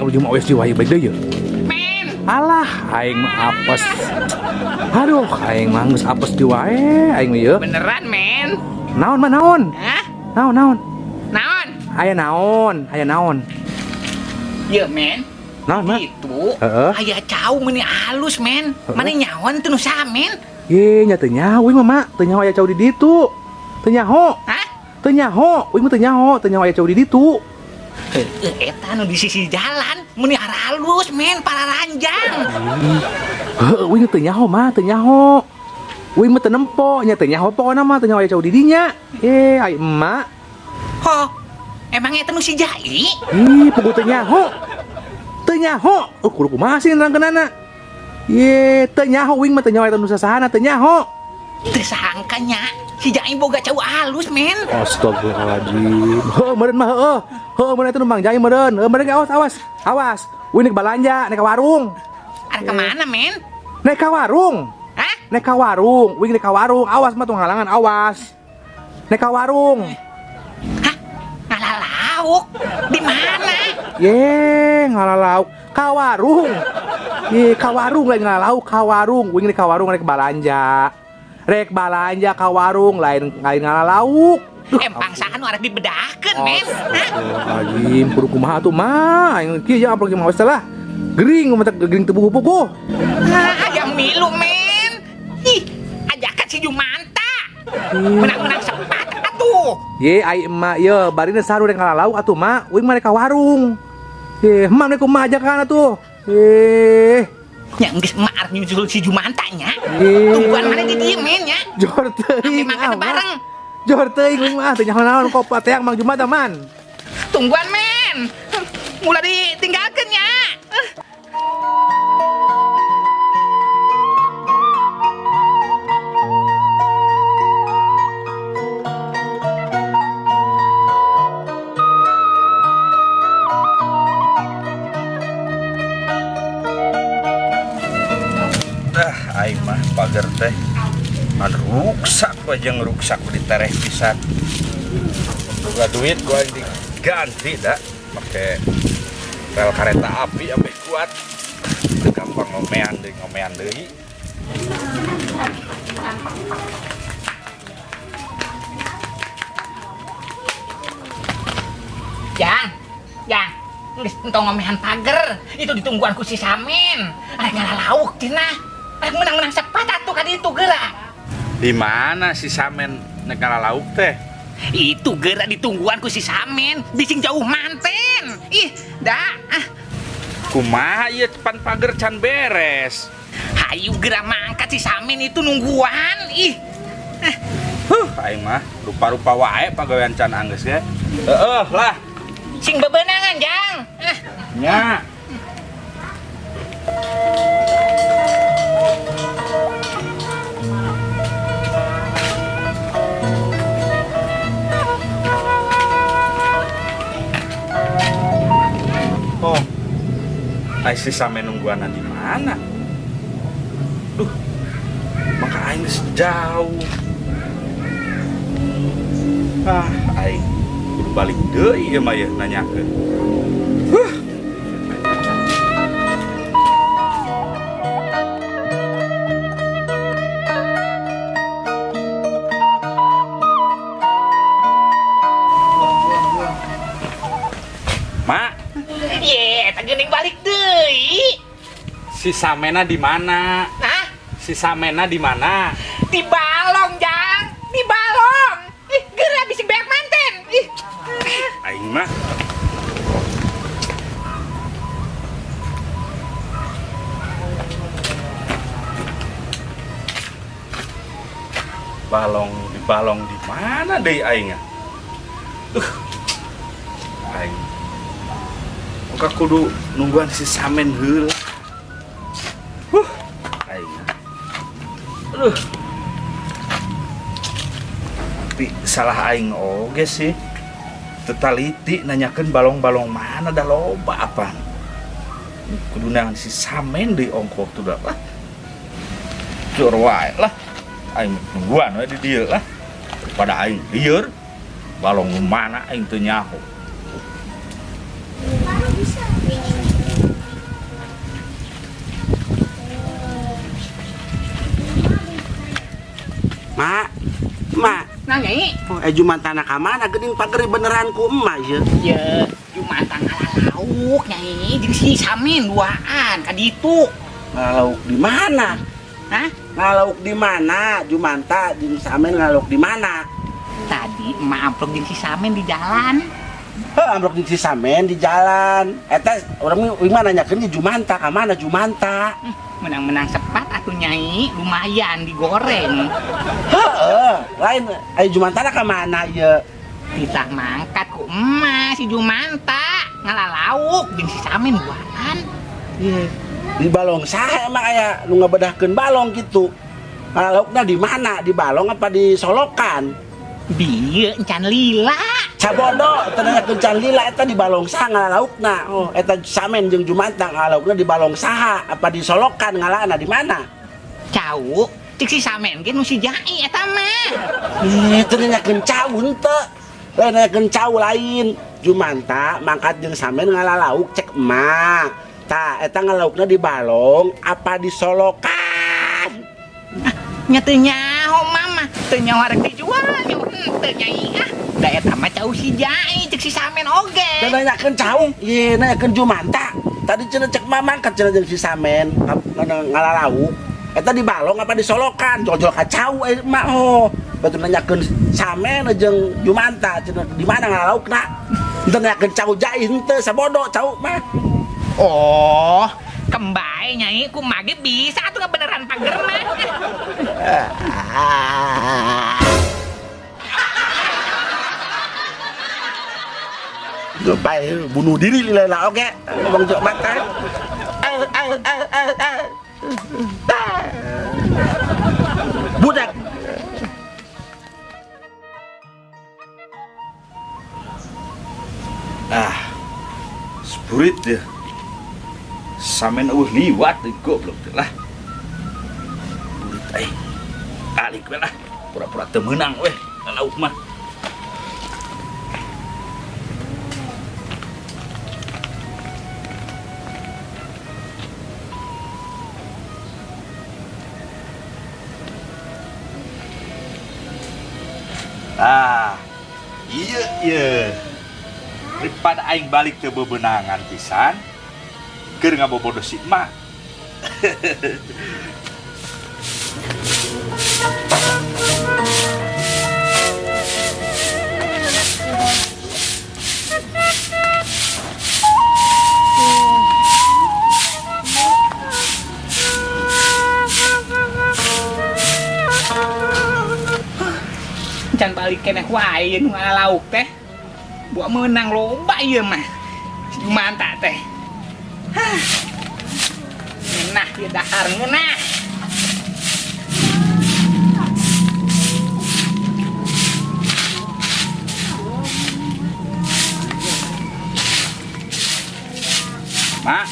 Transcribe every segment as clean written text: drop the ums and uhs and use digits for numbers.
Aing jeung OSG wae baik deui ye. Men. Alah, aing mah apes. Aduh, aing mah geus apes di wae aing mah ye. Beneran, men. Naon mah naon? Hah? Naon naon? Naon? Aya naon? Aya naon? Ye, men. Naon mah? Itu Heeh. aya cau meuni halus, men. Heeh. Mana nyawan teu nu saha, men? Ye, nya teu nyaho uing mah, Mak. Teu nyaho aya cau di ditu. Teu nyaho. Hah? Teu nyaho, uing mah teu nyaho aya cau di ditu. Heueuh, eta nu di sisi jalan meuni halus, men, pararanjang. Heueuh, uing teu nyaho mah, teu nyaho. Uing mah teu nempo, nya teu nyaho pokona mah teu nyaho aya cau di dinya. Eh, ai emak. Ho. Emang eta nu si Jai? Ih, puguh teu nyaho. Teu nyaho. Oh, kudu kumaha sih nerangkeunana? Ye, teu nyaho uing mah teu nyaho eta nu sasahana teu nyaho. Teu sangka nya si Jai boga cau halus, men. Astagfirullahaladzim. Heuh, meureun mah heueuh. Heueuh, meureun eta nu Mang Jai meureun. Heueuh, meureun awas awas. Awas. Uing nek balanja, nek ka warung. Arek ka mana, men? Nek ka warung. Hah? Nek ka warung, uing nek ka warung. Awas mah tong halangan, awas. Nek ka warung. Hah? Ngala lauk? Di mana? Ye, ngala lauk. Ka warung. Ye, ka warung lain ngala lauk, ka warung. Uing nek ka warung rek balanja. Rek balanja ka warung lain lain ngala lauk. Duh, Empang saha nu arek dibedahkeun, men? Hah? Astagfirullahaladzim, kudu kumaha tuh mah. Aing kieu ya amplop mah lah. Gering mah gering teu puguh-puguh. Ah, hayang milu, men. Ih, ajakan si Jumanta. Menang-menang sepat atuh. Ye, ai emak ye, barina saru rek ngala lauk atuh mak. Uing mah rek ka warung. Ye, emak rek kumaha ajakan atuh. Eh, Nya geus emak arek nyusul si Jumanta nya. Ye. Tungguan mana di dieu, men nya. Jor teuing Sampai makan ah, bareng. Jor teuing uing mah teu nyaho naon kok teang Mang Jumanta man. Tungguan, men. Mulai ditinggalkeun nya. Dah aing mah pagar teh an ruksak we jeung ruksak ditereh pisan. Boga duit gua aing diganti da make rel kereta api ambeh kuat. Gampang ngomean deui ngomean deui. Jang, Jang, geus entong ngomean pager, itu ditungguan ku si Samin. Arek ngala lauk cenah. Arek menang-menang sepat atuh ka ditu geura. Di mana si Samin nek ngala lauk teh? Itu geura ditungguan ku si Samin, bising jauh manten. Ih, dah. Ah. Kumaha ieu pan pager can beres. Hayu geura mangkat si Samin itu nungguan. Ih. Ah. Huh, aing mah rupa-rupa wae pagawean can anggeus ge. Heeh lah. Sing bebenangan, Jang. Ah. Nya. Oh. Ai si Samin nungguan di mana? Duh. Maka aing geus jauh. Ah, aing kudu balik deui ieu mah ye nanyakeun. Huh. Mak. Ye, eta geuning balik deui. Si Samena di mana? Hah? Si Samena di mana? Di balong, Jang. Di balong. Ih, geura bisi beak manten. Ih. Aing mah. Balong di balong di mana deui aing? Aing. Muka kudu nungguan si Samin heula. Huh, aing. Aduh. Tapi salah aing oge sih. Tetaliti nanyakeun balong-balong mana dah loba apaan. Kudu neangan si Samin deui ongkoh tuh dah lah. Jor wae lah. Aing nungguan we di dieu lah. Daripada aing lieur. Balong mana aing teu nyaho. Mak, mak. Nah, Nyai. Oh, Jumantana ka mana geuning pager beneran ku emak ieu? Ye, Jumanta ngala lauk, Nyai, jeung si Samin duaan ka ditu. Ngalauk di mana? Hah? Ngalauk di mana? Jumanta jeung Samin ngalauk di mana? Tadi emak amplop jeung si Samin di jalan. Heuh, amplop jeung si Samin di jalan. Eta urang uing mah nanyakeun ke Jumanta, ka mana Jumanta? Menang-menang sepat atuh Nyai, lumayan digoreng. Heeh, lain aya Jumanta ka mana ieu? Titah mangkat ku emak si Jumanta ngala lauk jeung si Samin duaan. Iya. Di balong saha emang aya nu ngabedahkeun balong gitu? Ngalaukna di mana? Di balong apa di solokan? Bieu encan lila. Sabodo, teu nanyakeun can lila eta di balong saha ngalaukna? Oh, eta Samen jeung Jumanta ngalaukna di balong saha apa di solokan ngalana di mana? Cau, cik si Samen ge nu si Jai eta mah. Ih, teu nanyakeun cau henteu. Lain nanyakeun cau lain. Jumanta mangkat jeung Samen ngalalauk cek emak. Tah, eta ngalaukna di balong apa di solokan? Nya teu nyaho mama, teu nyaho arek dijual nyaho henteu Nyai ah. Da eta mah cau si Jai cek si Samen oge. Teu nanyakeun cau, ieu nanyakeun Jumanta. Tadi cenah cek mama mangkat cenah jeung si Samen ngalalauk. Eta di balong apa di solokan? Jol-jol ka cau emak oh. Batu nanyakeun Samen jeung Jumanta cenah di mana ngalalaukna? Henteu nanyakeun cau Jai henteu sabodo cau mah. Oh, kembae Nyai ku mage bisa atuh ngabeneran pager mah. Bae bunuh diri lila oge ngomong jok mata. Budak. Ah, seburit dia. Samen eueuh liwat deui goblok teh lah. Burit euy. Alik we lah, pura-pura teu meunang we lauk mah. Ah, iya iya. Daripada aing balik ke bebenangan pisan, keur ngabobodo si emak. Can balik keneh wae nu ngala lauk teh. Buat menang loba ieu mah. Si Jumanta teh. Hah. Ngeunah ieu dahar ngeunah. Mak.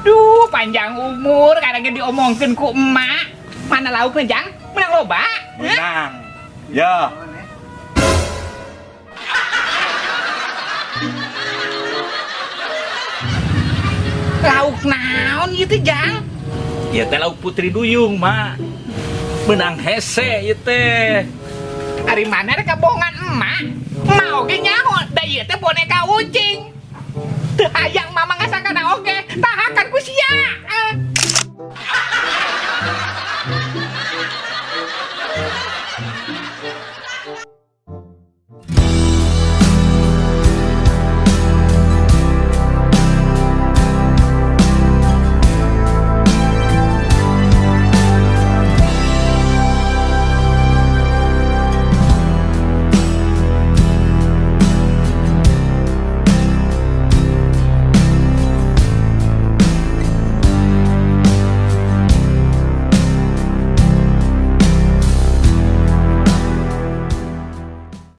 Duh, panjang umur kadang ge diomongkeun ku emak. Mana laukna, Jang? Menang loba? Menang. Ya. Lauk naon ieu teh, Jang? Ieu teh lauk putri duyung, Mak. Menang hese ieu teh. Ari mana rek kabohongan emak? Emak oge nyaho, da ieu teh boneka ucing. Teu hayang mama ngasakana oge, tahakan ku sia.